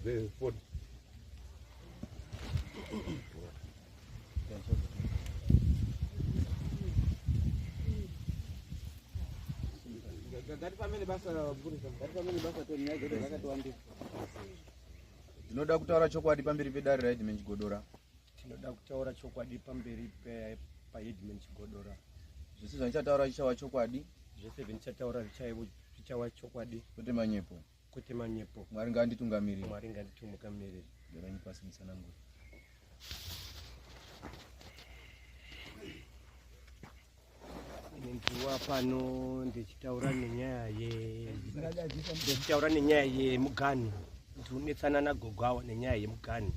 dzefoni. Ngatifambeni basa mupurisa, ngatifambeni basa tonyaya dzedu dzakatiwandisa. Ndinoda kutaura chokwadi pamberi pedare raHeadman Chigodora. Tinoda kutaura chokwadi pamberi paHeadman Chigodora. Zvese zvandichataura chichava chokwadi. Zvese zvandichataura zvichava chokwadi. Kwete manyepo. Kwete manyepo. Mwari ngaanditungamirire. Mwari ngaanditungamirire. Garai pasi mutsanangure. Ndindiwa pano ndichitaura nenyaya ye ndichitaura nenyaya yemuganhu ndinetsana nagogo awa nenyaya yemuganhu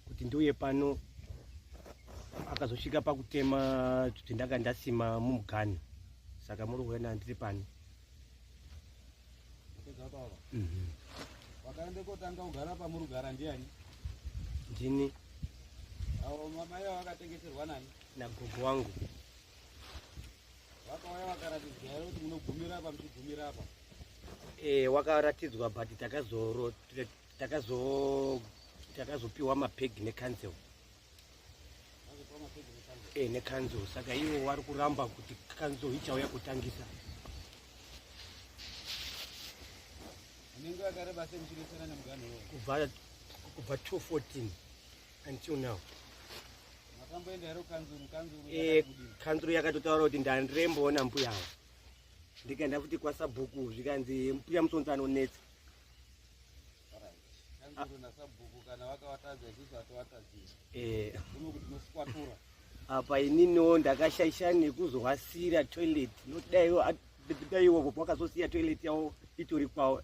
kuti ndiuye pano akazosvika pakutema zvindanga ndasima mumuganhu saka muri kuona ndiri pano. Wakaenda kotanga kugara pamuri kugara ndiani? Ndini. Avo mamai avo vakatengeserwa nani? Nagogo wangu. Vakauya vakaratidzwa here kuti munogumira apa muchigumira apa? Eh, wakaratidzwa but takazoro takazo takazopiwa mapegi necouncil. Eh, necouncil saka ivo vari kuramba kuti council ichauya kutangisa. Inenge yakareba sei muchinetsana nemuganhu iwowo? Kubva kubva 214 until now. Makamboenda here kukanzuru? Kanzuru eh, kanzuru yakatotaura kuti ndandiremboona mbuya ava. Ndikaenda futi kwasabhuku zvikanzi mbuya Musonza anonetsa. Kanzuru nasabhuku kana vakavatadza isusu hativatadziri. Eh. Kuno kuti tinoswatura. Apa ininiwo ndakashaisha nekuzovasiira toilet notidaiwo daiwo wakazosiya toilet yavo itori kwavo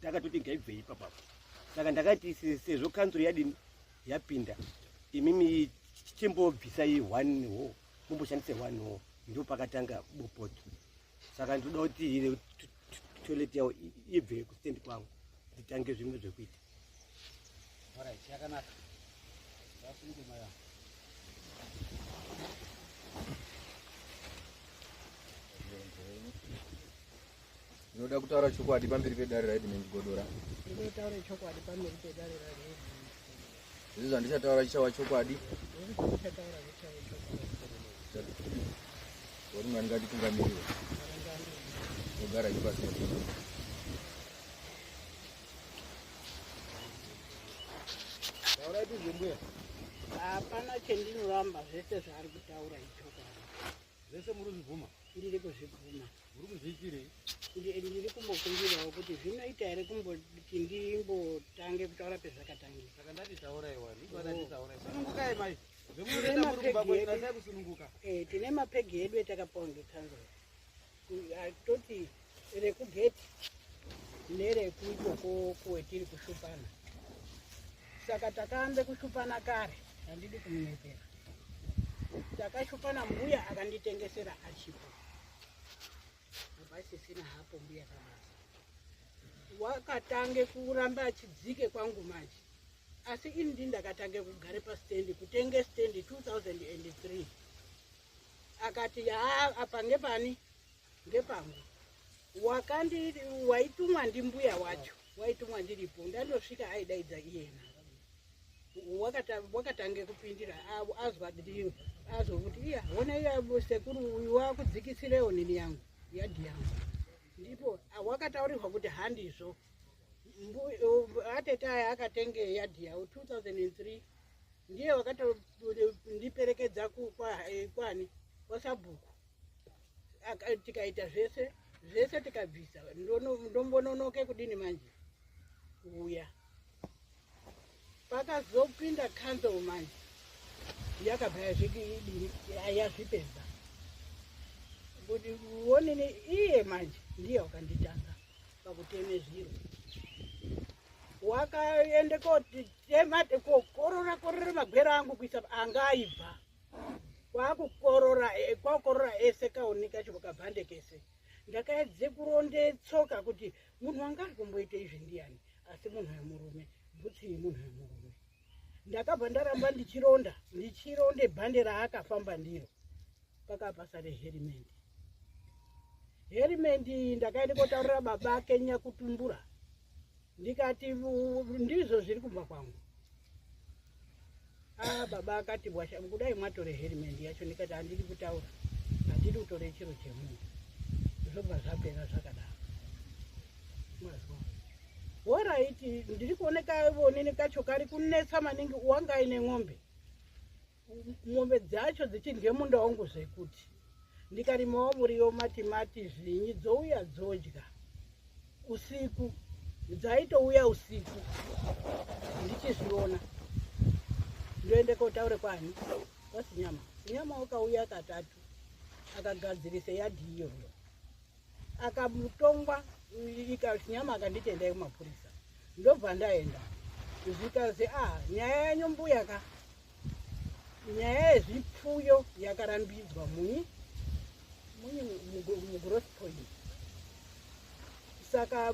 takatoti ngaibvei ipapapo. Saka ndakati sezvo kanzuru yadini yapinda imimi chimbobvisai one ho mumboshandise one ho ndipo pakatanga bopoto. Saka ndinoda kuti toilet yavo ibve kustand kwangu nditange zvimwe zvekuita. Alright, yakanaka. Vasunge maya. Ndinoda kutaura chokwadi pamberi pedare raHeadman Chigodora. Ndinotaura chokwadi pamberi pedare raHeadman. Zvese zvandichataura chichava chokwadi. Zvese zvandichataura zvichava chokwadi. Wari Mwari ngatitungamirire. Ogara ipasi. Taurai tizwe mbuya. Hapana chendinoramba zvese zvaari kutaura ichokwadi. Zvese muri kuzvibvuma? Ndiri kuzvibvuma. Muri kuzviitirei? Ndiri kumbokumbirawo kuti zvinoita here kumboti ndimbotange kutaura pezvakatangira. Saka ndati taurai wani. Iko ndati taurai. Sunungukai mai. Zvemunoita muri kumba kwenyu nasai kusununguka. Eh, tine mapegi edu etakapiwa ngekanzuru. Toti rekugeti nerekuikoko kuwetiri kushupana. Saka takaambe kushupana kare, handidi kumunyepera. Takashupana mbuya akanditengesera achipo. Hapasisina hapo mbuya kabasa. Wakatange kuramba achidzike kwangu manje. Asi ini ndini ndakatange kugare pastendi, kutenge stendi 2003. Akati yaa apa ngepani? Ngepangu. Wakandi waitumwa ndimbuya wacho, waitumwa ndiripo. Ndandosvika aidaidza iyena. Wakatange kupindira azwa ndiro azokuti iya hona iya sekuru uyu wakudzikisirewo nini yangu yadhi yangu. Ndipo wakataurirwa kuti handizvo. Atete aya akatenge yadhi yawo 2003 ndiye wakatondiperekedza kwani kwasabhuku. Tikaita zvese zvese tikabvisa ndombononoke kudini manje kuuya. Pakazopinda council manje yakabva yazvidini yazvipedza kuti uonini iye manje ndiye wakanditanga pakuteme zviro. Wakaende kotema kokorora korora magwera angu kuisa anga aibva kwakukorora kwakukorora ese kaoni kacho kabhande kese. Ndakaedze kuronde tsoka kuti munhu wanga ari kumboita izvi ndiani, asi munhu wemurume, bhutsi yemunhu wemurume. Ndakabva ndaramba ndichironda, ndichironde bhande raakafamba ndiro. Pakapasare herimendi. Herimendi ndakaenda kotaurira baba ake Nyakutumbura. Ndikati ndizvo zviri kumba kwangu. Ah, baba akati bwasha kudai mwatore herimendi yacho. Ndikati handidi kutaura, handidi kutore chiro chemunhu. Zvobva zvapera zvakadaro. Mazwa. Horaiti, ndiri kuoneka vonini kacho kari kunetsa maningi. Wanga aine ng'ombe, mombe dzacho dzichidye munda wangu, zvekuti ndikarimawo muriwo, matimati, zvinyi, dzouya dzodya usiku. Dzaitouya usiku ndichizviona. Ndoende kotaure kwani? KwaSinyama. Sinyama wakauya katatu, akagadzirisa yadhi iyoyo, akamutongwa. Sinyama akanditi endai kumapurisa. Ndobva ndaenda, zvikazi, a nyaya yanyu mbuya ka, nyaya yezvipfuyo yakarambidzwa munyi munyi muGrowth Point, saka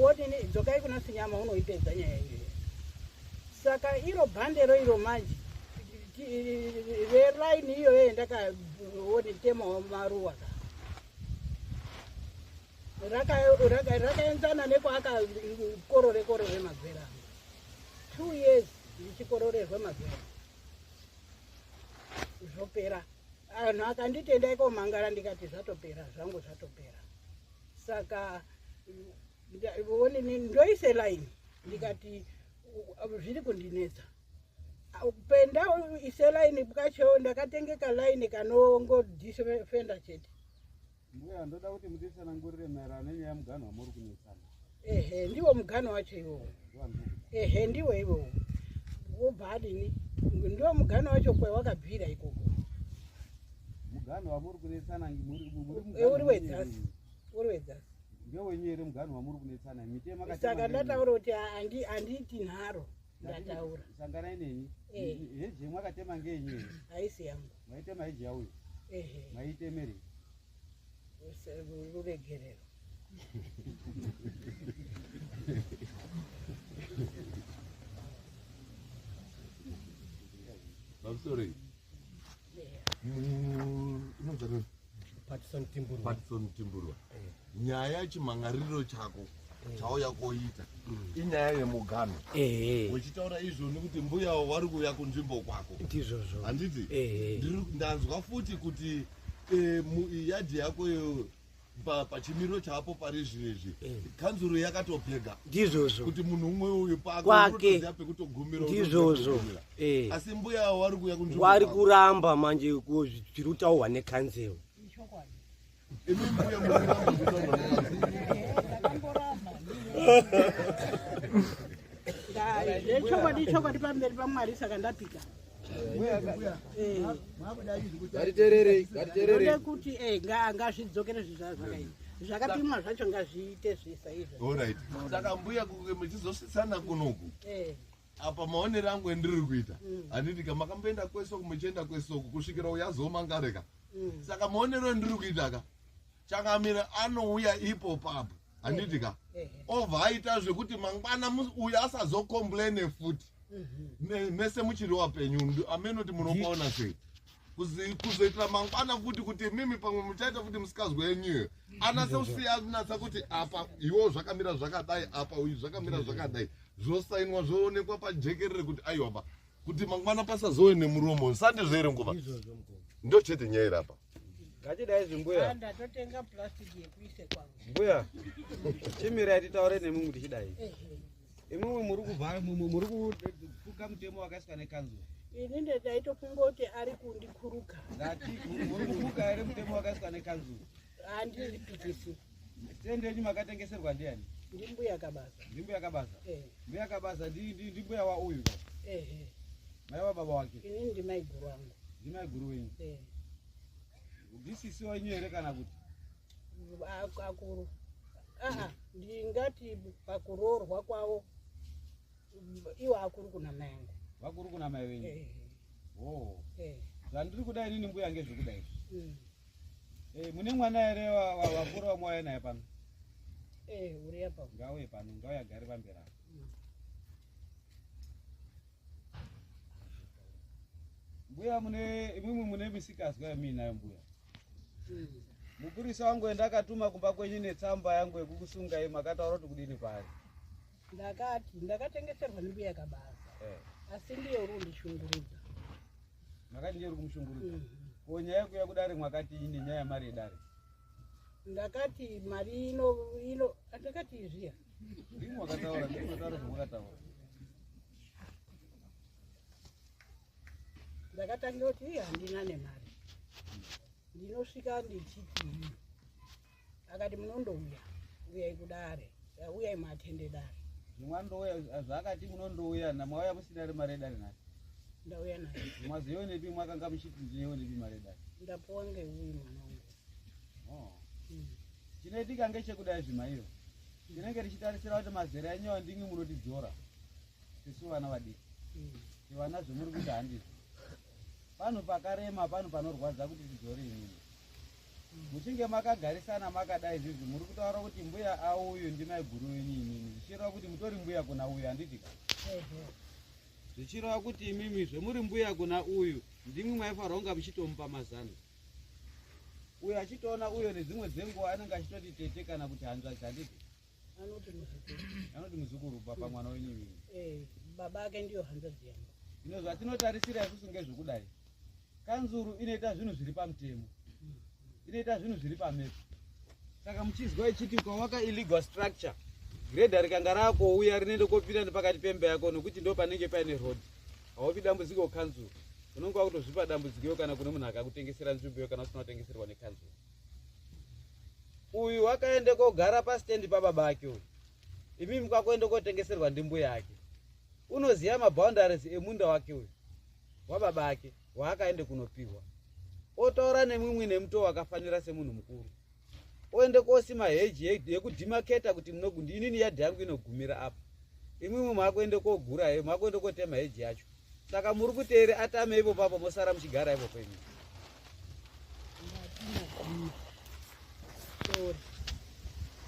wodini? Dzokai kuna Sinyama unoipedza nyaya iyoyo. Saka iro bhandero iro manje reraini iyoyo ndakaoni temawo maruwa ka, rakaenzana nekwaakakorore korore magwera angu. 2 years ndichikororerwa magwera, zvopera. Anhu akanditi endai komangara, ndikati zvatopera zvangu, zvatopera. Saka onini ndoise line, ndikati zviri kundinetsa. Penda ise line kacho, ndakatengeka line kanongodhifenda chete. Mbuya, ndoda kuti mutitsanangurire maererano nenyaya yemuganho wamuri kunetsana. Ehe, ndiwo mugano wacho iwowo. Ehe, ndiwo iwowo. Wobva adini? Ndiwo mugano wacho kwewakabvira ikoko. Muganho wamuri kunetsana muri Uri wedzasi, uri wedzasi. Ndewenyu here muganho wamuri kunetsana? Mitemo Saka ndataura kuti handiiti nharo, ndataura. Sanganai neni. Heji mwakatema ngenyu here? Haisi yangu. Maitema heji yauyo? Ehe. Maitemere? Ruregerero. Pamusoro, inonzani? Patson Timburwa. Patson Timburwa, nyaya yechimhangariro chako chauya koita inyaya yemuganho. Ehe. Uchitaura izvoni kuti mbuya vari kuuya kunzvimbo kwako. Ndizvozvo. Handiti? Ehe. Ndanzwa futi kuti yadhi yako iyo pachimiro chapo pari zvinezvi, kanzuro yakatopega Ndizvozvo. kuti munhu umwe uyu pako Kwake. unotoziva pekutogumira, Ndizvozvo. unotogumira. Asi mbuya vari kuuya kunzvimbo Vari kwako. kuramba manje zviri kutaurwa nekanzero. Ichokwadi. Imi mbuya muri kuramba kutaurwa nekanzuro? Ndakamboramba. Chokwadi, chokwadi, pamberi paMwari, saka ndapika. Ngatitererei, ngatitererei. Ndode kuti ngazvidzokere zvakaita, zvakapimwa zvacho ngazviite zvisa izvo. Alright, saka mbuya, kunge muchizosvitsana kunoku, apa maonero angu endiri kuita, handiti ka, makamboenda kwesoko, muchienda kwesoko kusvikira uyazomangareka. Saka maonero endiri kuita ka, Changamira anouya ipo papo, handiti ka, obva aita zvekuti mangwana uyu asazokomplaine futi. Mese muchiri wapenyu, amenoti munopaona sei. Kuzoitira mangwana futi kuti mimi pamwe muchaita futi musikazwa yenyuyo, anase kusiya natsa kuti apa iwo zvakamira zvakadai, apa uyu zvakamira zvakadai, zvosainwa, zvoonekwa pajekerere kuti aiwa pa kuti mangwana pasazove nemuromo. Sandizvo here nguva? Ndizvozvo, mukoma. Ndo chete nyaya iri apa. Ngatidai zvimbuya. Ndatotenga plastic yekuise kwangu. Mbuya, chimirai titaure nemumwe tichidai. Ehe. Imwimwe muri kubva muri kufuka mutemo wakaiswa nekanzuro. Ini ndaitofunga kuti ari kundikuruka. Ngati muri kufuka here mutemo wakaiswa nekanzuro? Handipikisi. Tende yenyu makatengeserwa ndiani? Ndimbuya Kabasa. Ndimbuya Kabasa? Eh. Mbuya Kabasa ndimbuya wauyu ka? Ehe. Mai wababa wake? Inini ndimaiguru wangu. Ndimaiguru wenyu? Eh. Ndisisi wenyu here kana kuti? Akuru, aa, ndingati pakuroorwa kwavo, iwo akuru kuna mai angu. Vakuru kuna mai wenyu? Eh. Oh. Eh. Zvandiri kuda inini mbuya ngezvekudai. Mune mwana here wakura wamwauya naye pano? Eh, uri apa. Ngauye pano, ngauye agare pamberi apo. Mbuya, mune imwimwi mune misikazwa yamuinayo mbuya. Mupurisa wangu endakatuma kumba kwenyu netsamba yangu yekukusungai, makataura kuti kudini kwaari? Ndakati ndakatengeserwa nembuya Kabaza. Asi ndiye uri kundishungurudza. Makati ndiye uri kumushungurudza. Ko nyaya yekuuya kudare mwakati ine nyaya yemari yedare? Ndakati mari ino ino ndakati zviya. Ndimwi wakataura, ndimwi wakataura zvamwakataura. Ndakatanga kuti iye handina nemari. Ndinosvika ndichiti akati munondouya, uyai kudare, uyai muatende dare. Zvimwandouya zvaakati munondouya namwauya musina mari yedare nhasi. Ndauya nayo. Mwazoionepi mwakanga muchiti ndinoionepi mari yedare? Ndapuwa ngeuyu mwana wangu. Oh. Chinoitika ngechekudai zvimaiyo. Tinenge tichitarisira kuti mazera enyu awa ndimwi munotidzora. Tisu vana vadiki. Vana zvemuri kuita handizvo. Pano pakarema, pano panorwadza kuti tidzore imimi. Muchinge makagarisana makadai izvizvi muri kutaura kuti mbuya auyu ndimaiguru wenyu imimi. Zvichireva kuti mutori mbuya kuna uyu handiti ka? Zvichireva kuti imimi zvemuri mbuya kuna uyu ndimwi maifanirwa kunga muchitomupa mazano. Uyo achitoona uyo nedzimwe dzenguva anenge achitoti tete kana kuti hanzvadzi handiti? Anoti muzukuru. Anoti muzukuru baba mwana wenyu imimi. Baba ake ndiyo hanzvadzi yangu. Zvino zvatinotarisira isusu ngezvekudai. Kanzuru inoita zvinhu zviri pamutemo. Inoita zvinhu zviri pamepo. Saka muchizwa ichiti ukawaka illegal structure, grader rikanga rakouya rinoenda kopinda nepakati pemba yako nokuti ndo panenge paine road. Haupi dambudziko kanzuru. Unonge wakutozvipa dambudziko kana kune munhu akakutengesera nzvimbo iyo kana usina kutengeserwa nekanzuru. Uyu wakaenda kogara pastendi pababa ake uyu. Imimi kwakuenda kotengeserwa ndimbuya yake. Unoziva maboundaries emunda wake uyu wababa ake waakaende kunopihwa. Otaura nemwimwi nemutoo wakafanira semunhu mukuru. Oende kosima heji yekudemarcata kuti inini yadhi yangu inogumira apa. Imwimwi makuende kogura, makuende kotema heji yacho. Saka muri kuti here atame ipo papo mosara muchigara ipopo imi.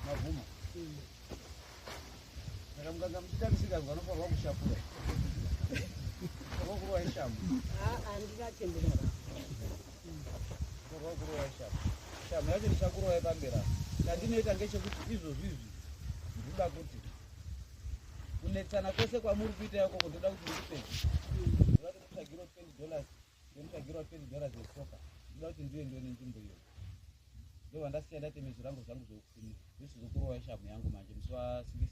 Mabvuma. Saka mukanga muchiita misikanzwa vanofanirwa kushapura. Kufanirwa kurova ishamhu. Handina chembera. Kufanirwa kurova ishamhu. Shamhu yacho ndichakurovai pamberi apa. Chandinoita ngechekuti izvozvi izvi ndinoda kuti kunetsana kwese kwamuri kuita ikoko ndoda kuti ndikupedze. Ndoda kuti mutsvagire $20, ndomutsvagirawo $20 yetsoka. Ndoda kuti ndiuye ndione nzvimbo iyoyo. Ndobva ndasiya ndatema zvirango zvangu zvekufumira. Ndosizokurova shamhu yangu manje musi wa 16.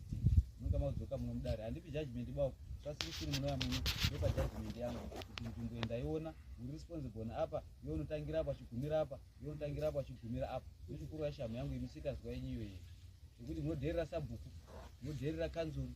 Munonga madzoka muno mudare. Handipi judgment bako. Musi wa 16 munouya muno ndopa judgment yangu kuti nzvimbo iyi ndaiona uri responsible apa, iwe unotangira apa uchigumira apa, iwe unotangira apa uchigumira apa. Ndochikurova shamhu yangu imisikazwa yenyu iyoyi. Yekuti munodherera sabhuku, munodherera kanzuru.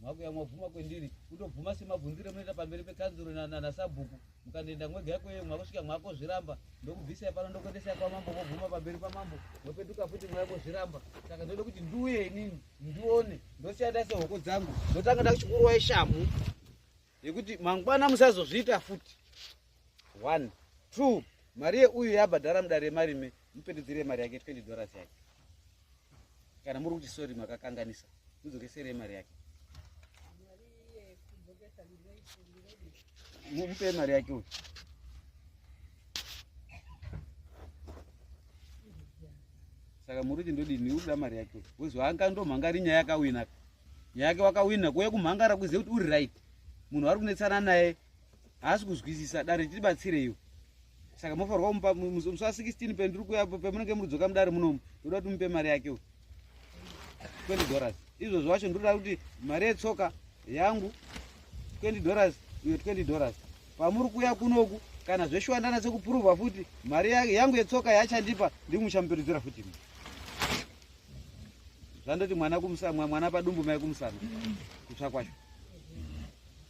Mwakuya mwabvuma kwendiri, kutobvuma semabvunzire munoita pamberi pekanzuru nasabhuku. Mukandoenda mwega ikweyo mwakusvika mwakozviramba, ndokubvisai pano ndokuendesai kwamambo, mobvuma pamberi pamambo, mopetuka futi mwauya kozviramba. Saka ndoda kuti ndiuye inini ndione, ndosiya ndaisa hoko dzangu, ndotanga ndachikurwai shamhu yekuti mangwana musazozviita futi. 1 2 mari yeuyu yabhadhara mudare yemarime, mupetedzere mari yake $20 yake. Kana muri kuti sorry makakanganisa, mudzokeserei mari yake. Mupe mari yake uyu. Saka muri kuti ndodini, uri kuda mari yake uyu. Because anga ndomhangari nyaya yakawina. Nyaya yake wakawina, kuuya kumhangara kuziva kuti uri right. Munhu ari kunetsana naye haasi kuzwisisa, dare tibatsireiwo. Saka mofanirwa kumupa musi wa 16 pendiri kuuya pemunenge muri kudzoka mudare munomu, ndoda kuti mupe mari yake uyu. $20. Izvozvo wacho ndoda kuti mari yetsoka yangu $20, uyo $20. Pamuri kuuya kunoku kana zveshuwa ndanatse kupuruvha futi mari yangu yetsoka yachandipa ndimuchamupiridzira futi. Zvandoti mwana kumusana, mwana padumbu mai kumusana kutsva kwacho.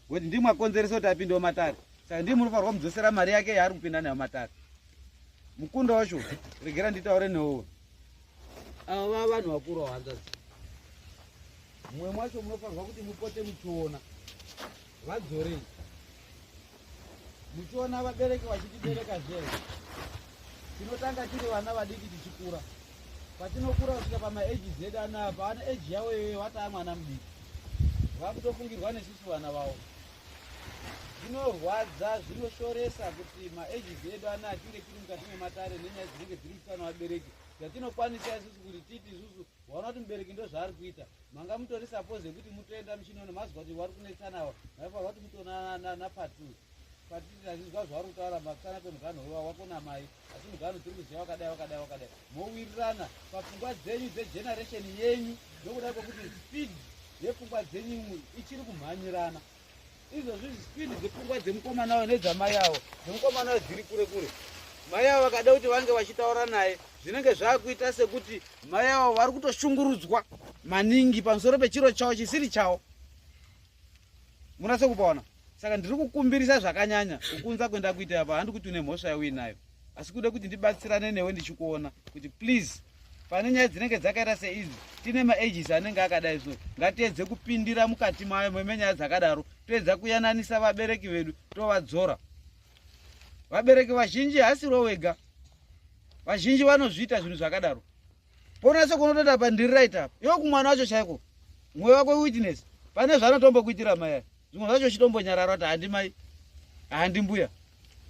Ngokuti ndimwe akonzeresa kuti apinde mumatare. Saka ndimwe munofanirwa kumudzosera mari yake yaari kupinda nayo matare. Mukunda wacho regera nditaure newowe. Ava vanhu vakuru hanzvadzi. Mumwe mwacho munofanirwa kuti mupote muchiona. Vadzorei. Muchiona vabereki vachitibereka zvere. Tinotanga tiri vana vadiki tichikura. Patinokura kusvika pama-ages edu anaya, paane age yavo iyoyo vataa mwana mudiki. Vakutofungirwa nesusu vana vavo. Zvinorwadza, zvinoshoresa kuti ma-ages edu anaya tinge tiri mukati mematare nenyaya dzinenge dziri kuitwa nevabereki. Zvatinokwanisa isusu kuti titi isusu waona kuti mubereki ndo zvaari kuita, manga mutori suppose yekuti mutoenda muchinoona mazwa kuti wari kunetsana awa, maifanirwa kuti mutoona napatu patiti tazvizwa zvauri kutaura pamusana pemuganho uwa wako namai, asi muganho tiri kuziva wakadai wakadai wakadai, mowirirana papfungwa dzenyu dzegeneration yenyu, nokuda kwekuti speed yepfungwa dzenyu ichiri kumhanyirana. Izvozvi speed dzepfungwa dzemukomana wayo nedzamai avo, dzemukomana wayo dziri kure kure. Mai avo vakada kuti vange vachitaura naye, zvinenge zvakuita sekuti mai avo vari kutoshungurudzwa maningi pamusoro pechiro chavo chisiri chavo. Munatse kupaona? Saka ndiri kukumbirisa zvakanyanya kukunza kwenda kuita apa, handi kuti une mhosva yauinayo, asi kuda kuti ndibatsirane newe ndichikuona kuti please, pane nyaya dzinenge dzakaita seidzi, tine maages anenge akadai, so ngatiedze kupindira mukati mayo menyaya dzakadaro, toedza kuyananisa vabereki vedu, tovadzora. Vabereki vazhinji, hasiro wega, vazhinji vanozviita zvinhu zvakadaro. Ponase kunotoita pa ndiri right apa, iwe kumwana wacho chaiko, mwoyo wako witness pane zvaanotombokuitira mai aya, zvimwe zvacho chitombonyarara kuti handi mai, handi mbuya,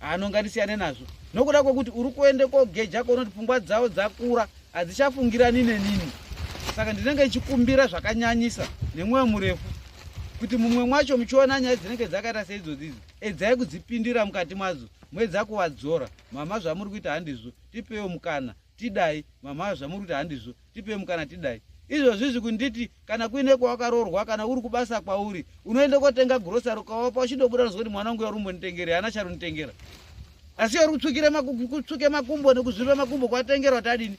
haanonganisiyane nazvo, nokuda kwekuti uri kuende kogeja kuona kuti pfungwa dzavo dzakura, hadzichafungirani nenini. Saka ndinenge ndichikumbira zvakanyanyisa nemwoyo murefu kuti mumwe mwacho muchiona nyaya dzinenge dzakaita seidzodzidzi, edzai kudzipindira mukati mwadzo, moedza kuvadzora. Mama, zvamuri kuita handizvo, tipewo mukana tidai. Mama, zvamuri kuita handizvo, tipewo mukana tidai. Izvozvizvi kunditi kana kuine kwawakaroorwa, kana uri kubasa kwauri, unoende kotenga grocery, ukawapa, uchindobuda unozwa kuti mwana wangu yarumbonditengera, haana charunditengera, asi uri kutsvuke makumbo nekuzvimba makumbo kwatengerwa tadini,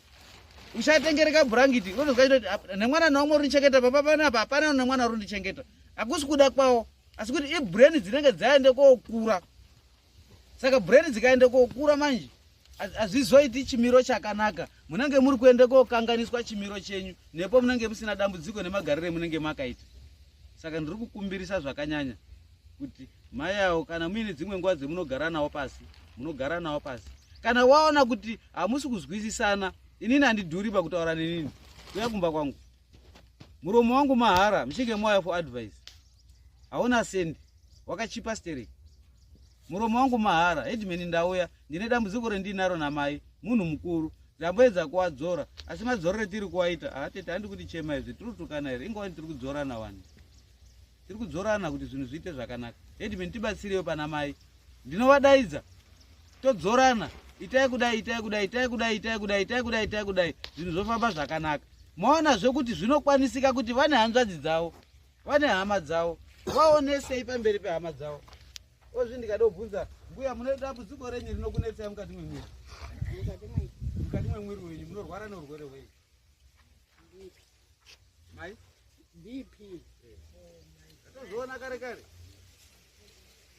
uchatengereka bhurangiti, unozwa chitoti nemwana naumwe uri papa panapa hapana nemwana uri ndichengeta. Hakusi kuda kwawo, asi kuti ibrain dzinenge dzaende kokura. Saka brain dzikaende kokura manje, hazvizoiti chimiro chakanaka, munenge muri kuende kokanganiswa chimiro chenyu, nepo munenge musina dambudziko nemagariro emunenge makaita. Saka ndiri kukumbirisa zvakanyanya kuti mai avo, kana muine dzimwe nguva dzemunogara nawo pasi, munogara nawo pasi. Kana waona kuti hamusi kuzwisisana, inini handidhuri pakutaura nenini, kuya kumba kwangu, muromo wangu mahara, muchinge mauya for advice, hauna sendi, wakachipa stereki, muromo wangu mahara. Headman, ndauya ndine dambudziko rendinaro namai, munhu mukuru, ndamboedza kuwadzora, asi madzorero tiri kuwaita haatete, handi kuti chema izvi tiri kutukana here, ingawani tiri kudzorana wani, tiri kudzorana kuti zvinhu zviite zvakanaka. Headman, tibatsirewo pana mai, ndinovadaidza todzorana, itai kudai, itai kudai, itai kudai, itai kudai, itai kudai, itai kudai, zvinhu zvofamba zvakanaka. Maonazve kuti zvinokwanisika kuti vane hanzvadzi dzavo, vane hama dzavo, vaonesei pamberi pehama dzavo. Ozvi ndikada kubvunza mbuya, mune dambudziko renyu rinokunetsai mukati memwiri, mukati memwiri wenyu, munorwara neurwere hwei mai? BP. Tozoona kare kare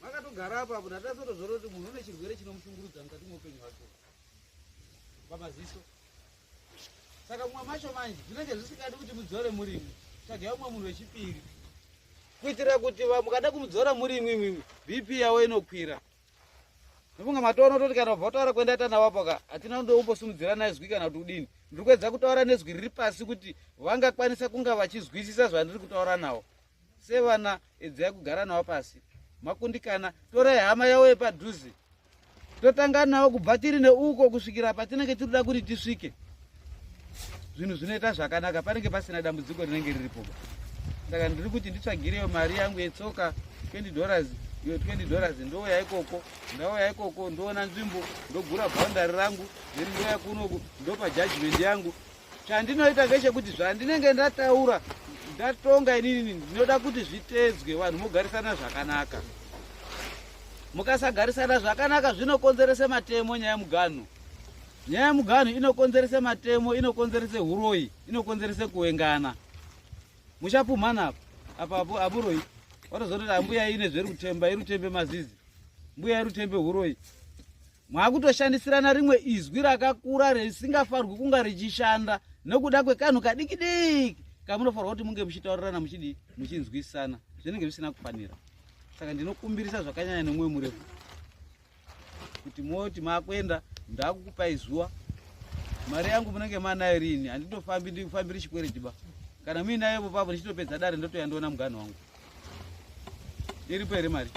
makatogara apapo, ndatazotozoona kuti munhu une chirwere chinomushungurudza mukati meupenyu hwake pamaziso. Saka mumwe macho manje zvinenge zvisingadi kuti mudzore murimi, tsvagai umwe munhu wechipiri, kuitira kuti mukada kumudzora muri imwimwimwi, BP yavo inokwira. Nofunga matoona toti kana ubva kutaura kwenda navapo ka, hatina kundombosimudzira nazwi kana kuti udini, ndiri kuedza kutaura nezwi riri pasi kuti vangakwanisa kunga vachizwisisa zvandiri kutaura navo. Sevana, edzai kugara navo pasi. Makundikana, torai hama yavo yepadhuze, totanga navo kubva tiri neuko kusvikira patinenge tirikuda kuti tisvike. Zvinhu zvinoita zvakanaka, panenge pasina dambudziko rinenge riripoba. Saka ndiri kuti nditsvagireyo mari yangu yetsoka, $20 iyo, $20, ndouya ikoko, ndauya ikoko, ndoona nzvimbo, ndogura boundary rangu, then ndouya kunoku, ndopa judgment yangu. Chandinoita ngechekuti zvandinenge ndataura, ndatonga inini, ndinoda kuti zvitedzwe, vanhu mogarisana zvakanaka. Mukasagarisana zvakanaka, zvinokonzerese matemo. Nyaya yemuganho, nyaya yemuganho inokonzerese matemo, inokonzerese uroyi, inokonzerese kuwengana, muchapumhana apa apa aburoyi, watozototi ambuya ine zveri kutemba, iri kutembe mazizi, mbuya iri kutembe uroyi, mwakutoshandisirana rimwe izwi rakakura risingafarwi kunga richishanda nokuda kwekanhu kadiki diki kamunofanirwa kuti munge muchitaurirana, muchidii, muchinzwisisana, zvinenge zvisina kufanira. Saka ndinokumbirisa zvakanyanya nemwoyo murefu kuti moti makuenda, ndakukupai zuva, mari yangu munenge manayo rini? Handitofambi, ndifambiri chikwereti ba. Kana muinayo papo, ndichitopedza dare ndotoya ndoona muganho wangu. Iripo here mari?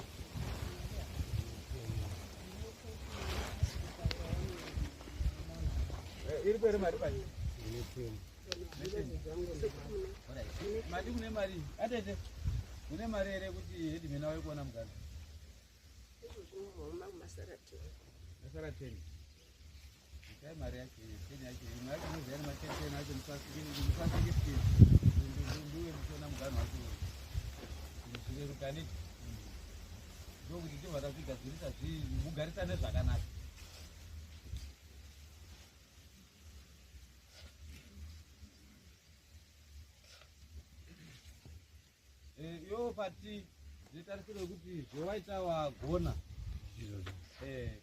Iri Iripo here mari pachi? Mati mune mari atete, mune mari here kuti headman auye kuona mukadzi? Masara 10. Itai mari yacho, 10 yacho, imwe yacho muziva nema10 acho, musasike 10. Ndiwe muchiona muganhu wacho zvirerukaniti, ndokuti tibva tazvigadzirisa, mugarisane zvakanaka. Iwo pati zvetarisiro yekuti zvewaita wagona.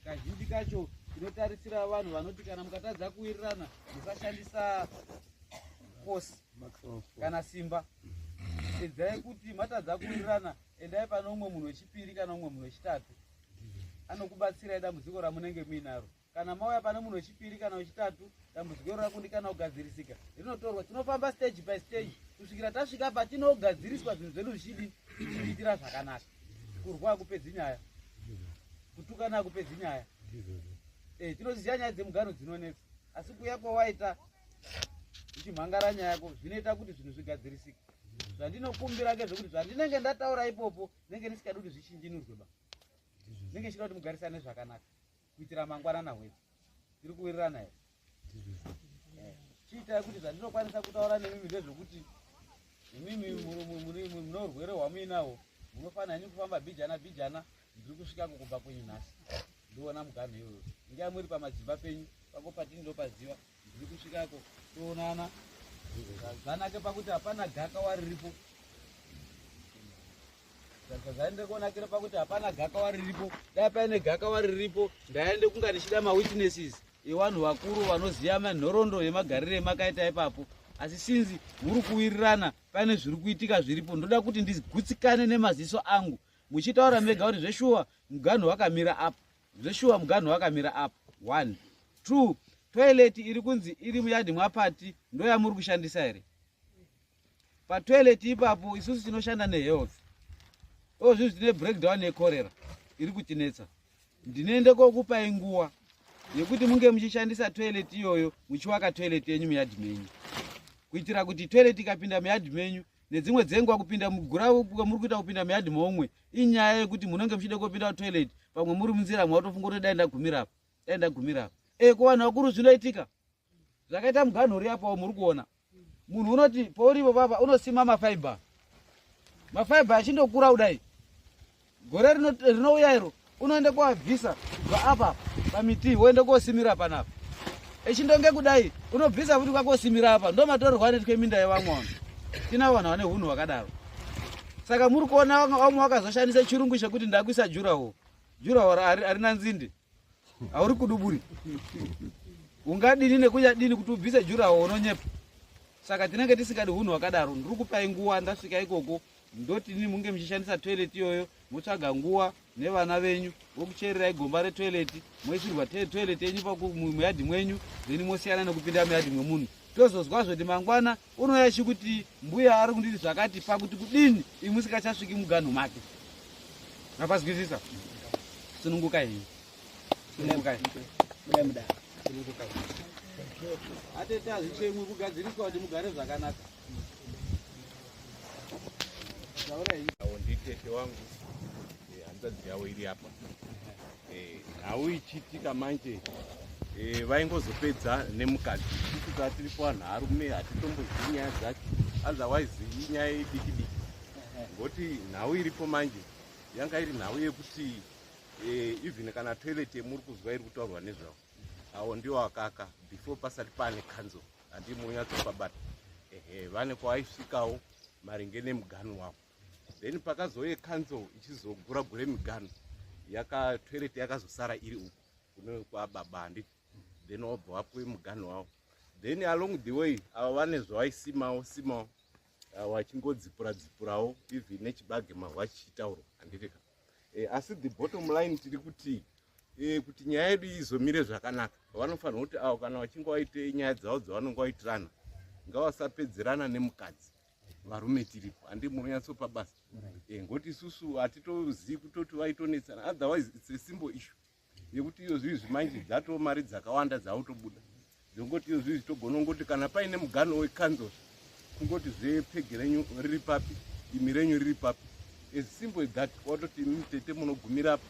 Kazhinji kacho tinotarisira vanhu vanoti kana mukatadza kuwirirana, musashandisa force kana simba. Edzai kuti matadza kuwirirana, endai pane umwe munhu wechipiri kana umwe munhu wechitatu anokubatsirai dambudziko ramunenge muinaro. Kana mauya pane munhu wechipiri kana wechitatu, dambudziko iro rakundikana kugadzirisika, rinotorwa. Tinofamba stage by stage kusvikira tasvika patinogadziriswa zvinhu zvedu zvichidi zvichiitira zvakanaka. Kurwa hakupedzi nyaya, kutukana hakupedzi nyaya. Tinoziva nyaya dzemugano dzinonetsa, asi kuya kwawaita uchimhangara nyaya yako zvinoita kuti zvinhu zvigadzirisike. Zvandinokumbira ngezvekuti zvandinenge ndataura ipopo, ndinenge ndisikadi kuti zvichinjinurwe ba, ndinenge ndichida kuti mugarisane zvakanaka kuitira mangwanana hwedu. Tiri kuwirirana here? Chiitai kuti zvandinokwanisa kutaura nemimi ndezvekuti imimi mune urwere hwamuinahwo, munofanira henyu kufamba bhijana bhijana. Ndiri kusvikako kubva kwenyu nhasi, ndiona muganhu iyoyo. Ingai muri pamadzimba penyu pako patini ndopaziva. Ndiri kusvikako, toonana zvanake, pakuti hapana gaka wariripo. Zvaende kuonakira pakuti hapana gaka wariripo. Dai paine gaka wariripo, ndaende kunga ndichida mawitnesses evanhu vakuru vanoziva manhorondo yemagariro emakaita ipapo. Asi sinzi muri kuwirirana, paine zviri kuitika zviripo, ndoda kuti ndigutsikane nemaziso angu muchitaura mega kuti zveshuwa muganhu wakamira apa, zveshuwa muganhu wakamira apa. One, two, toilet iri kunzi iri muyadhi mwapati ndo yamuri kushandisa here? Patoilet ipapo isusu tinoshanda nehealth. Ozvizvi tine breakdown yekorera iri kutinetsa. Ndinoende kokupai nguva yekuti munge muchishandisa toilet iyoyo, muchiwaka toilet yenyu muyadhi menyu, kuitira kuti toilet ikapinda muyadhi menyu nedzimwe dzenguva kupinda mugura muri kuita kupinda muyadhi moumwe inyaya yekuti munenge muchida kopinda kutoilet, pamwe muri munzira mwatofunga kuti dai ndagumira apa, dai ndagumira apa. Kuvanhu vakuru zvinoitika zvakaita muganhu uri apawo. Muri kuona munhu unoti pauripo papa unosima mafaibha, mafaibha achindokura kudai, gore rinouya iro unoenda kuabvisa kubva apa pamiti, woenda kosimira panapa. Echindonge kudai, unobvisa futi kwakosimira apa. Ndo matorerwo anoitwe minda yevamwe vanhu. Tina vanhu vane hunhu hwakadaro. Saka muri kuona vamwe vakazoshandisa chirungu chekuti ndakuisa durawall. Durawall harina nzinde, hauri kuduburi. Ungadini nekunyadini kuti ubvise durawall, unonyepa. Saka tinenge tisingadi hunhu hwakadaro. Ndiri kupai nguva, ndasvika ikoko ndotini munge muchishandisa toilet iyoyo, motsvaga nguva nevana venyu vokuchererai gomba retoilet, moisirwa toilet yenyu muyadhi mwenyu, then mosiyana nekupinda muyadhi mwemunhu. Tozozwa zvoti mangwana unouya chikuti mbuya ari kunditi zvakati, pakuti kudini imi musikachasviki muganhu make. Mapazwisisa? Sunungukai henyu, sunungukai. Sunungukai atete, hazvichemwi kugadziriswa kuti mugare zvakanaka. Taurai. Avo nditete wangu, hanzvadzi yavo iri apa. Nhau ichiitika manje, vaingozopedza nemukadzi. Isusu tatiripo vanhu arume hatitombozivi nyaya dzacho, otherwise inyaya idiki diki. Ngoti nhau iripo manje yanga iri nhau yekuti even kana toilet yemuri kuzwa iri kutaurwa nezvavo, avo ndiwo akaka before pasati paane council. Handi munyatsopabata? Ehe, vane kwawaisvikawo maringe nemugano wavo. Then pakazouye council ichizogura gure migano, yaka toilet yakazosara iri uku kune kwababa, handiti? Then wabva wapuwe mugano wavo. Then along the way ava vane zvavaisimawo simawo, vachingodzipura dzipurawo, even nechibage mahwa chichitaurwa, handiti ka? Asi the bottom line tiri kuti kuti nyaya yedu izomire zvakanaka, vanofanira kuti avo kana vachinge vaite nyaya dzavo dzavanonge vaitirana, ngavasapedzerana nemukadzi. Varume tiripo, handi munonyatsopa basa? Ngoti isusu hatitozivi kutoti vaitonetsana. Otherwise it's a simple issue yekuti iyo zviizvi manje dzatoo mari dzakawanda dzautobuda. Zvongoti izvizvi togona kungoti kana paine mugano wekanzuru kungoti zvepegi renyu riri papi, imi renyu riri papi. As simple as that, watoti imi tete munogumira apa,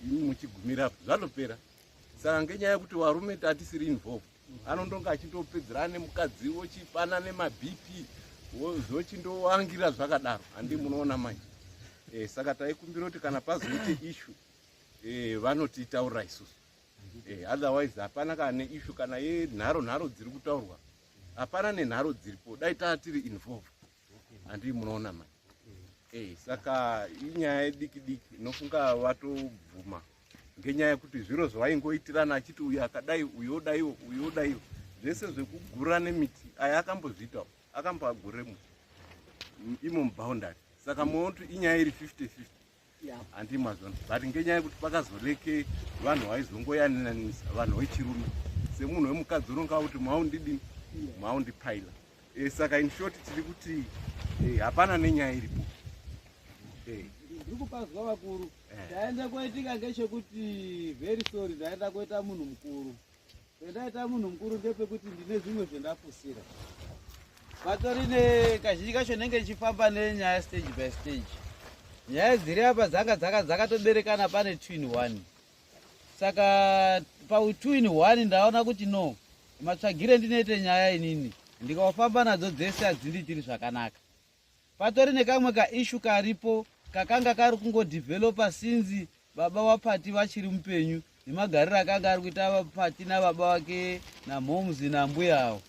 imi muchigumira apa, zvatopera. Saka ngenyaya yekuti varume tatisiri involved, anondonga achindopedzerana nemukadzi wochipana nemaBP zvochindoangira zvakadaro, handi munoona manje. Saka taikumbira kuti kana pazoite issue vanotitaurira isusu. Otherwise hapana kana neissue kana yenharo nharo dziri kutaurwa, hapana nenharo dziripo, dai taa tiri involved, handi munoona manje. Saka inyaya diki diki inofunga vatobvuma ngenyaya yekuti zviro zvavaingoitirana achiti uyu akadai, uyu odaiwo, uyu odaiwo, zvese zvekugura nemiti aya akambozviitawo, akamboagure muti imo muboundary. Saka muona kuti inyaya iri 50-50, handi mazvona, but ngenyaya yekuti pakazoleke vanhu vaizongoyananisa vanhu vechirume, semunhu wemukadzi unonga kuti maundidini, maundipaila. Saka in short tiri kuti hapana nenyaya iripo. Ndiri kupazwa vakuru. Ndaenda koitika ngechekuti, very sorry, ndaenda koita munhu mukuru. Pendaita munhu mukuru ndepekuti ndine zvimwe zvendafusira. Patori nekazhinji kacho ndenge ndichifamba nenyaya stage by stage. Nyaya dziri apa dzanga dzakatoberekana pane two in one. Saka pa two in one ndaona kuti no, matsvagire ndinoite nyaya inini ndikafamba nadzo dzese hadzindiitiri zvakanaka. Patori nekamwe kaissue karipo kakanga kari kungodevelopa since baba waPati vachiri mupenyu, nemagariro akanga ari kuita Pati nababa vake namhomuzi nambuya avo.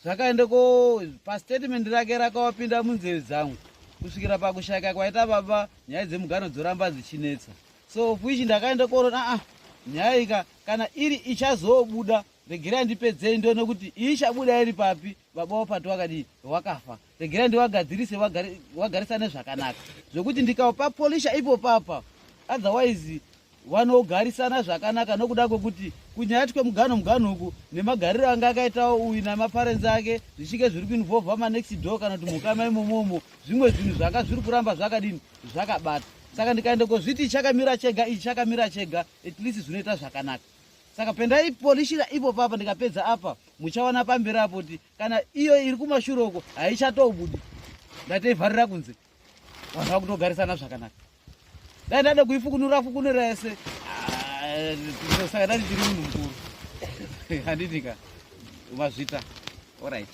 Zvakaende ko pastatement rake rakawapinda munzeve dzangu kusvikira pakushayika kwaita baba, nyaya dzemugano dzoramba dzichinetsa. So of which ndakaenda koona aa nyaya ika kana iri ichazobuda, regerai ndipedzei ndione kuti iyi ichabuda iri papi. Baba waPati wakadii, wakafa, regerai ndiwagadzirise wagarisane zvakanaka, zvokuti ndikaupa polisha ipo papa, otherwise vanogarisana zvakanaka, nokuda kwekuti kunyaya twemugano mugano uku nemagariro anga akaitawo uyu namaparents ake zvichinge zviri kuinvolva manext door kana kuti mukama imomomo, zvimwe zvinhu zvanga zviri kuramba zvakadini, zvakabata. Saka ndikaenda kozviti chakamira chega, ichi chakamira chega, at least zvinoita zvakanaka. Saka pendaipolishira ipo papa, ndikapedza apa, muchaona pamberi apo kuti kana iyo iri kumashure uko haichatoubudi, ndatoivharira kunze, vanhu vakutogarisana zvakanaka. Dai ndada kuifukunura fukunura yese, ah, saka ndati ndiri munhu mukuru, handiti ka? Mazvita, alright.